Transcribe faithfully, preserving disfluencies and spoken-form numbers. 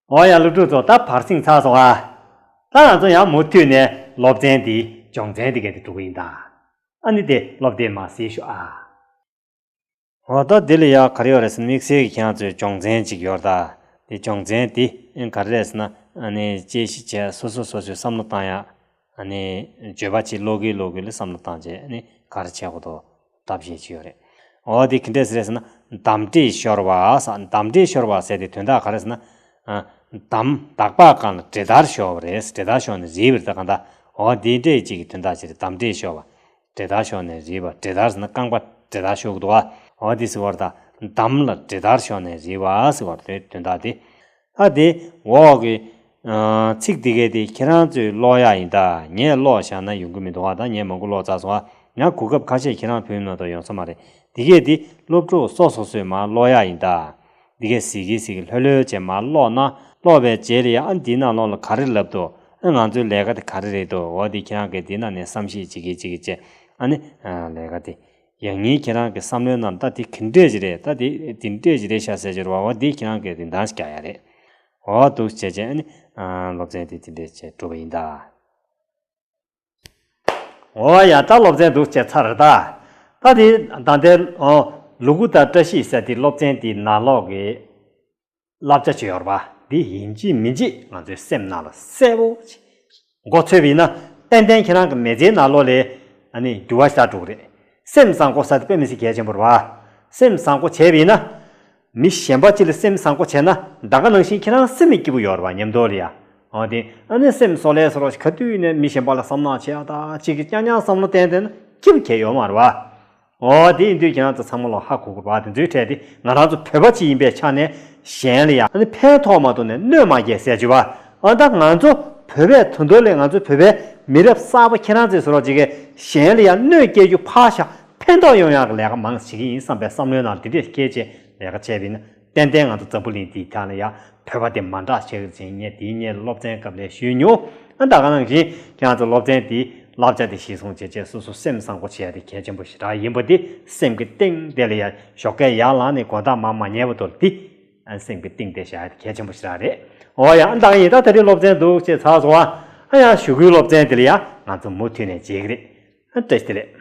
འོ་ཡ། སློབ་ཕྲུག་ཚོ་ད་བར་གསེང་ཚར་སོང་ཨ། ད་ང་ཚོ་ཡང་མུ་མཐུད་ནས་སློབ་ཚན་འདི་སྦྱོང་ཚན་འདི་ག་དེ་འགྲོ་གི་ཡིན་ད། ཨ་ནི་དེ་སློབ་དེབ་མར་གཟིགས་ཤོག་ཨ། འོ་ད་འདི་ལ་ཡ་ག་རེ་ཡོད་རེད་ཟེར་ན། དམིགས་བསལ་གྱི་ཁྱེད་རང་ཚོའི་སྦྱོང་ཚན་ཅིག་ཡོད་རེད་ད། དེ་སྦྱོང་ཚན་འདི་ག་རེ་རེད་ཟེར་ན། ཨ་ནི་དཔྱད་གཞི་བྱས། སོ་སོ་སོ་སོའི་བསམ་བློ་བཏང་ཡ། ཨ་ནི་བརྗོད་པ་ཅིག་ཀློག་གིན་ཀློག་གིན་ལ་བསམ་བློ་བཏང་བྱས། ཨ་ནི་ག་རེ་བྱེད་དགོས་འདུག་ལྟ་བཤད་ཅིག་ཡོད་རེད། འོ་དེ་ག་འདྲས་རེད་ཟེར་ན། གདམས་འདྲེས་ཤོར་བ་ཟེར། གདམས་འདྲེས་ཤོར་བ་ཟེར་དེ་དོན་དག་ག་རེ་ཟེར་ན། ཨ། གདམས་དག་པ་གང་ལ་འདྲེ་ལྟར་ཤོར་བ་རེད། འདྲེ་ལྟར་ཤོར་ནས་རིལ་བ་རེད་ད། གང་ལྟར་འོ་དེ་འདྲས་ཅིག་གི་དོན་དག་ཅིག་རེད། གདམས་འདྲེས་ཤོར་བ། འདྲེ་ལྟར་ཤོར་ནས་རིལ་བ། འདྲེ་ལྟར་ཟེར་ན་རྐང་པ་འདྲེ་ལྟར་ཤོར་གི་འདུག་ག་འོ་དེ་ཟེར་བ་རེད་ད། གདམས་ལ་འདྲེ་ལྟར་ཤོར་ནས་རིལ་བ་ཟེར་བ་རེད། དོན་དག་དེ། ད་དེ་འོག་གི་ཨ་ཚིག་འདི་གའི་དེ་ཁྱེད་རང་ཚོས་ཀློག་ཡ་ཡིན་ད། ངས་ཀློག་བཞག་ན་ཡོང་གི་མི་འདུག་ག་ད་ངས་མང་པོ་ཀློག་ཚར་སོང་ཨ། ཡང་གོ་སྐབས་ཁ་ཤས་ཁྱེད་རང་ཕུལ་ན་ད་ཡོང་ས་མ་རེད། འདི་གའི་དེ་སློབ་ཕྲུག་སོ་སོ་སོས་མར་ཀློག་ཡ་ཡིན་ད། འདི་གའི་གཟིགས་གིན་གཟིགས་གིན་ལྷོད་ལྷོད་བྱས་མར་ཀློག་ན། ཀློག་པའི་རྗེས་ལ་ཡ་ཨ་འདིའི་ནང་ལོགས་ལ་ག་རེ་ལབ་འདུག་ཨ་ང་ཚོའི་ལས་ཀ་དེ་ག་རེ་རེད་འདུག་འོ་དེ་ཁྱེད་རང་གིས་འདིའི་ནང་ནས་བསམ་གཞིག་བྱེད་གིན་བྱེད་གིན་བྱས། ཨ་ནི་ཨ་ལས་ཀ་དེ་ཡང་སྙིང་ཁྱེད་རང་གི་བསམ་བློའི་ནང་ད་དེ་ག་འདྲས་ཅིག་རེད། ད་དེ་དེ་འདྲས་ཅིག་རེད་ཤག་ཟེར་གྱི་རེད་བ། འོ་དེ་ཁྱེད་རང་གིས་རིན་ཐང་ཞིག་རྒྱག་ཡ་རེད། འོ་འདུག་བྱས་བྱས་ཨ་ནི་ཨ་སློབ་ཚན་དེ་དེ་འདྲས་བྱས་གྲུབ་པ་ཡིན་ད། འོ་ཡ། ད་སློབ་ཚན་འདུག་བྱས་ཚར་རེད་ད། ད་དེ་ད་ལྟའི་ཨོ་ལུ་གུ་དང་བཀྲ་ཤིས་ཟེར་དེ་སློབ་ཚན་དེའི་ནང་ལོགས་ཀྱི་བསླབ་བྱ་ཅིག་ཡོད་རེད་པ། འདི་ཡིན་གཅིག་མིན་གཅིག་ང་ཚོའི་སེམས་ནང་ལ་གསལ་པོ་ཅིག་མགོ་ཚོས་པ་ཡིན་ན། ཏན་ཏན་ཁྱེད་རང་གི་མི་ཚེའི་ནང་ལོགས་ལ་ཨ་ནི་འགྱུར་བ་ཞིག་འགྲོ་གི་རེད། སེམས་བཟང་པོ་ཟེར་དེ་དཔེ་མི་སྲིད་གལ་ཆེན་པོ་རེད་པ། སེམས་བཟང་པོ་བྱས་པ་ཡིན་ན། མི་གཞན་པ་ཅིག་ལ་སེམས་བཟང་པོ་བྱས་ན། ད་ག་ནང་བཞིན་ཁྱེད་རང་སེམས་ནི་སྐྱིད་པོ་ཡོད་རེད་པ། མཉམ་དུ་ལ་ཡ། འོ་དེ་ཨ་ནི་སེམས་སོ་ལས་སོ་རོགས་ཤིག་ག་དུས་ནས་མི་གཞན་པ་ལ་བསམ་ནག་བྱེད་ཡ་ད་ཅིག་གི་རྐྱང་རྐྱང་བསམ་བློ་བཏང་བསྡད་ན་སྐྱིད་པོ་གང་ཡང་ཡོད་མ་རེད་པ། འོ་དེ་ཡིན་དུས་ཁྱེད་རང་ཚོ་ཚང་མ་ལོ་ཧ་གོ་དགོས་པ། དེ་ཚོའི་གྲས་དེ་ང་རང་ཚོ་བོད་པ་ཅིག་ཡིན་པའི་ཆ་ནས་གཞན་ལ་ཡང་ཨ་ནི་ཕན་ཐོགས་མ་གཏོགས་ནས་གནོད་མ་སྐྱེལ་ཟེར་རྒྱུ་བ། ཨ་ད་ང་ཚོ་བོད་པའི་དོན་དུ་ལས་ང་ཚོ་བོད་པའི་མི་རབས་གསར་པ་ཁྱེད་རང་ཚོས་བཟོ་རོགས་ཅིག་གིས་གཞན་ལ་ཡང་གནོད་སྐྱེལ་རྒྱུ་ཕར་བཞག་ཕན་ཐོགས་ཡོང་ཡག་གི་ལས་ཀ་མང་བྱེད་ཀྱི་ཡིན་བསམ་པའི་བསམ་བློའི་ནང་དེ་འདྲས་སྐྱེས་བྱས་ལས་ཀ་བྱས་པ་ཡིན་ན། ཏན་ཏན་ང་ཚོ་འཛམ་བུ་གླིང་འདིའི་ཐད་ལ་ཡང་བོད་པ་དེ་མ་འདྲ་ཆགས་ཀྱི་ཡིན། ངས་དེའི་སྔོན་སློབ་ཚན་སྐབས་ལ་ཞུས་མྱོང་། ཨ་ད་ག་ནང་བཞིན་ཁྱེད་རང་ཚོ་སློབ་ཚན་དེའི་བསླབ་བྱ་དེ་གཞིར་བཟུང་བྱས་བྱས་སོ་སོ་སེམས་བཟང་པོ་བྱེད་ཡ་དེ་གལ་ཆེན་པོ་ཞེ་དྲག་ཡིན་པ་དེ་སེམས་ཀྱི་གཏིང་དེ་ལ་ཡ་ཞོགས་ཀས་ཡར་ལངས་ནས་དགོང་དག་མར་མ་ཉལ་བར་དུ་དེ་ཨ་སེམས་ཀྱི་གཏིང་དེ་བཞག་ཡ་དེ་གལ་ཆེན་པོ་ཞེ་དྲག་རེད། འོ་ཡ། ཨ་ད་ག་ཡིན་ད། ད་རེས་སློབ་ཚན་འདུག་བྱས་ཚར་སོང་བ། ཨ་ཡ་གཞུག་གུའི་སློབ་ཚན་དེ་ལ་ཡ་ང་ཚོ་མུ་མཐུད་ནས་མཇལ་གི་རེད། ཨ་བཀྲ་ཤིས་བདེ་ལེགས།